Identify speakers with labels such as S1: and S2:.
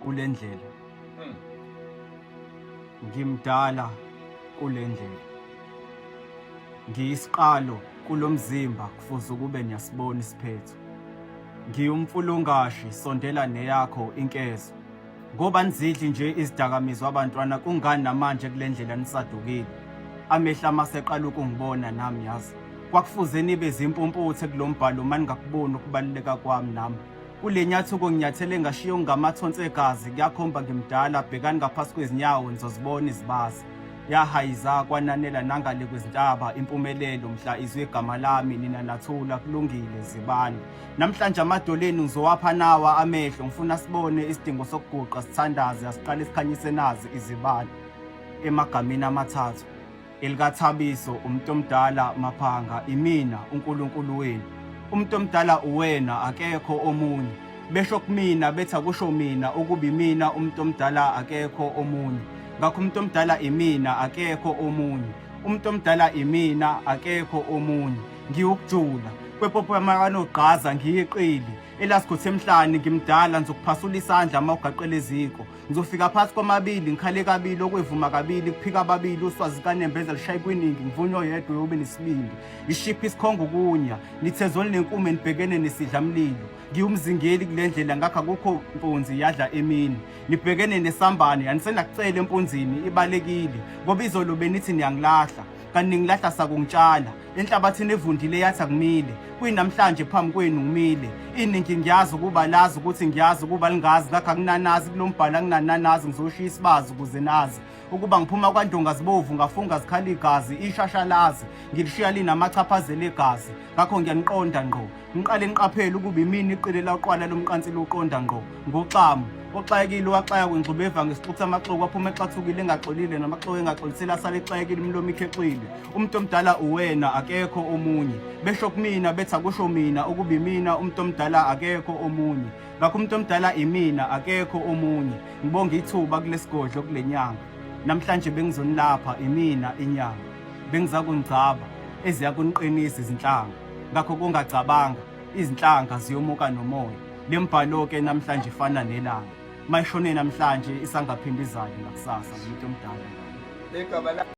S1: Kule ndlela. Ngimdala kule ndlela. Ngiyisiqalo kulomzimba kufuze ukube niyasibona isiphetho. Ngiwumfulungashi sondela neyakho inkezo. Ngoba nizidli nje izidakamizwa abantwana kungani namanje kule ndlela nisadukile. Amehlo amaseqala ukungibona nami yazi. Kwakufuze nibe zimpumputhe kulombhalo uma ningakuboni ukubaluleka kwami nami. Kule nyathuko nginyathele ngashiya okungamathonsi egazi kuyakhomba ngimdala bhekani ngaphasi kwezinyawo nizozibona izibazi. Yahayiza kwananela nangale kwezintaba impumelelo mhla izwe igama lami nina nathula kulungile zibani. Namhlanje amadoleni ngizowapha nawa amehlo ngifuna sibone isidingo sokuguqa sithandaze asiqale sikhanyise nazi izibani emagameni amathathu. ElikaThabiso umntomdala Maphanga imina uNkulunkulu wenu. Umntomdala uwena akekho omunye. Besho kumina bethi akusho mina ukuba imina umntomdala akekho omunye. Ngakho umntomdala imina akekho omunye. Umntomdala imina akekho omunye. Ngiwukujula kwepopo yamakanoGqaza ngiyiqili elasigothe emhlane ngimdala ngizokuphasula isandla uma ugaqele eziko. Ngizofika phakathi kwamabili ngikhale kabili okwevuma kabili kuphika ababili uswazi kanembeza lishaye kwiningi ngivunywa oyedwa uyobe nesibindi ishiphi isikhongo ukunya nithezoni nenkume nibhekene nesidlamlilo ngiwumzingeli kule ndlela ngakho akukho mpunzi yadla emini nibhekene nesambane anisenakucela empunzini ibalekile ngoba izolo benithi niyangilahla kanti ningilahla sakungitshala enhlabathini evundile yathi akumile kuyinamhlanje phambi kwenu ngimile iningi ngiyazi ukuba lazi ukuthi ngiyazi ukuba lingazi ngakho akunanazi kulombhalo akunananazi ngizoshiya isibazi ukuze nazi ukuba ngiphuma kwandonga zibovu ngafunga zikhala igazi ishashalazi ngilishiya linamachaphazela egazi ngakho ngiyaniqonda ngqo Ngiqale ngiqaphele ukuba imini iqile laqwala lomqansi luqonda ngqo ngoxamu oxakekile waxaya kwingxubeva ngesixuku samaxoku waphuma exathukile engaxolile namaxoku engaxolisele asale exakekile umlomo ikhexile umuntu omdala uwena akekho omunye besho kumina bethi akusho mina ukuba imina umuntu omdala akekho omunye ngakho umuntu omdala imina akekho omunye ngibonga ithuba kulesigodlo kulenyanga namhlanje bengizonilapha imina inyanga bengizakungcaba eziyakuniqinisa izinhlanga ngakho kungacabanga izinhlanga ziyomuka nomoya lembhalo ke namhlanje ifana nelanga mayishone namhlanje isangaphinde izale ngakusasa umuntu omdala
S2: Igama